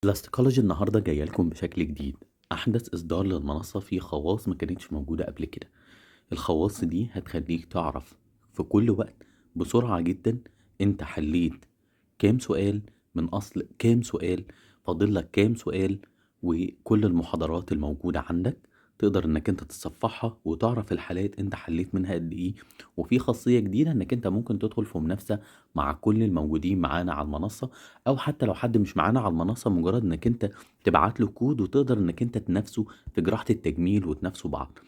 بلاستيكولوجي النهارده جاية لكم بشكل جديد، احدث اصدار للمنصه فيه خواص ما كانتش موجودة قبل كده. الخواص دي هتخليك تعرف في كل وقت بسرعة جدا انت حليت كام سؤال من اصل كام سؤال، فاضل لك كام سؤال، وكل المحاضرات الموجودة عندك تقدر انك انت تتصفحها وتعرف الحالات انت حليت منها قد ايه. وفي خاصية جديدة انك انت ممكن تدخل في منافسه مع كل الموجودين معانا على المنصه، او حتى لو حد مش معانا على المنصة مجرد انك انت تبعت له كود وتقدر انك انت تنافسه في جراحه التجميل وتنافسوا بعض.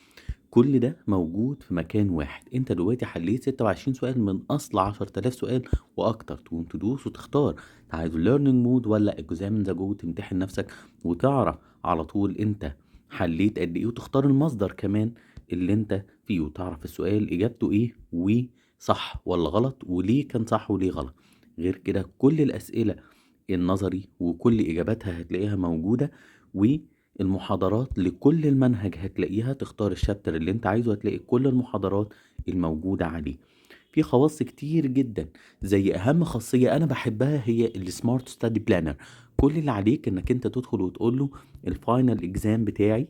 كل ده موجود في مكان واحد. انت دلوقتي حليت 26 سؤال من اصل 10000 سؤال واكتر، تقوم تدوس وتختار انت عايز learning mode ولا exam on the go، تمتحن نفسك وتعرف على طول انت حليت قد ايه، وتختار المصدر كمان اللي انت فيه، وتعرف السؤال اجابته ايه وصح ولا غلط وليه كان صح وليه غلط. غير كده كل الاسئلة النظري وكل اجاباتها هتلاقيها موجودة، والمحاضرات لكل المنهج هتلاقيها، تختار ال chapter اللي انت عايزه هتلاقي كل المحاضرات الموجودة عليه. في خواص كتير جدا، زي اهم خاصية انا بحبها هي ال smart study planner. كل اللي عليك انك انت تدخل وتقول له ال final exam بتاعي،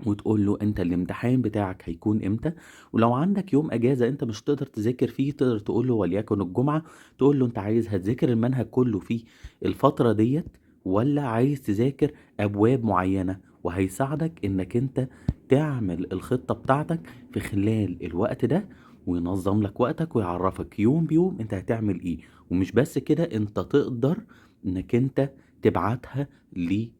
وتقول له انت الامتحان بتاعك هيكون امتى، ولو عندك يوم اجازه انت مش تقدر تذاكر فيه تقدر تقول له وليكن الجمعة، تقول له انت عايز هتذاكر المنهج كله في الفترة ديت ولا عايز تذاكر ابواب معينة، وهيساعدك انك انت تعمل الخطة بتاعتك في خلال الوقت ده، وينظم لك وقتك ويعرفك يوم بيوم انت هتعمل ايه. ومش بس كده، انت تقدر انك انت تبعتها لل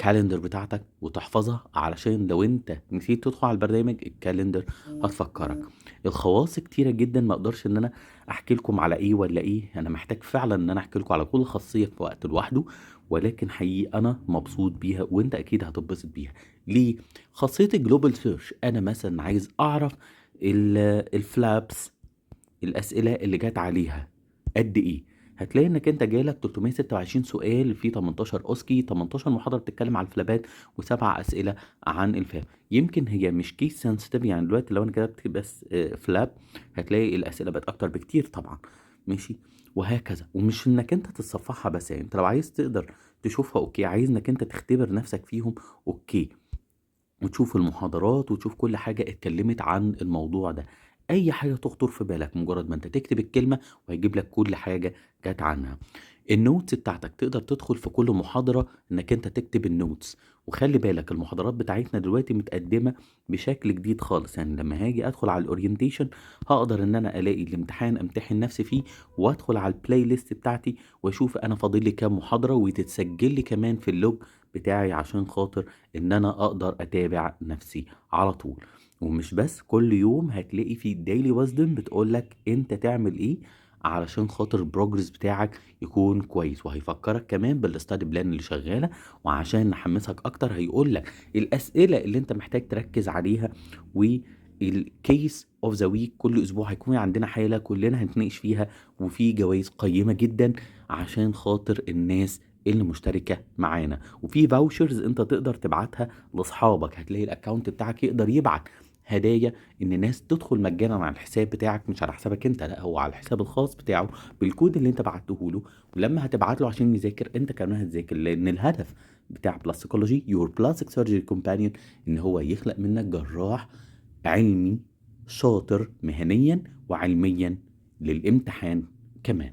calendar بتاعتك وتحفظها، علشان لو انت نسيت تدخل على البرنامج ال calendar هتفكرك. الخواص كتيرة جدا، ما اقدرش ان انا احكي لكم على ايه ولا ايه، انا محتاج فعلا ان انا احكي لكم على كل خاصية في وقت لوحده، ولكن حقيقي انا مبسوط بيها وانت اكيد هتتبسط بيها. ليه؟ خاصية ال global search، انا مثلا عايز اعرف ال flaps الاسئلة اللي جت عليها قد ايه، هتلاقي انك انت جالك 326 سؤال في 18 OSCE، 18 محاضرة بتتكلم على الفلابات، وسبع اسئلة عن ال flap. يمكن هي مش case sensitive، يعني دلوقتي لو انا كتبت بس flap هتلاقي الاسئلة بقت اكتر بكتير طبعا، ماشي، وهكذا. ومش انك انت تتصفحها بس، يعني انت لو عايز تقدر تشوفها okay، عايز انك انت تختبر نفسك فيهم okay، وتشوف المحاضرات وتشوف كل حاجة اتكلمت عن الموضوع ده. اي حاجة تخطر في بالك مجرد ما انت تكتب الكلمة وهيجيب لك كل حاجة جت عنها. ال notes بتاعتك تقدر تدخل في كل محاضرة انك انت تكتب ال notes. وخلي بالك المحاضرات بتاعتنا دلوقتي متقدمة بشكل جديد خالص، يعني لما هاجي ادخل على ال orientation هقدر ان انا الاقي الامتحان امتحن نفسي فيه، وادخل على ال playlist بتاعتي واشوف انا فاضل لي كام محاضرة، وتتسجل لي كمان في ال log بتاعي عشان خاطر ان انا اقدر اتابع نفسي على طول. ومش بس، كل يوم هتلاقي في daily wisdom بتقولك انت تعمل ايه علشان خاطر ال progress بتاعك يكون كويس، وهيفكرك كمان بال study plan اللي شغالة، وعشان نحمسك اكتر هيقولك الاسئلة اللي انت محتاج تركز عليها، وال case of the week كل اسبوع هيكون عندنا حاله كلنا هنتناقش فيها، وفي جوائز قيمة جدا عشان خاطر الناس اللي مشتركة معانا، وفي vouchers انت تقدر تبعتها لاصحابك، هتلاقي ال account بتاعك يقدر يبعت هدايا ان الناس تدخل مجانا على الحساب بتاعك، مش على حسابك انت، لا هو على الحساب الخاص بتاعه بالكود اللي انت بعته له، ولما هتبعت له عشان يذاكر انت كمان هتذاكر، لان الهدف بتاع بلاستيكولوجي your plastic surgery companion ان هو يخلق منك جراح علمي شاطر مهنيا وعلميا للامتحان كمان.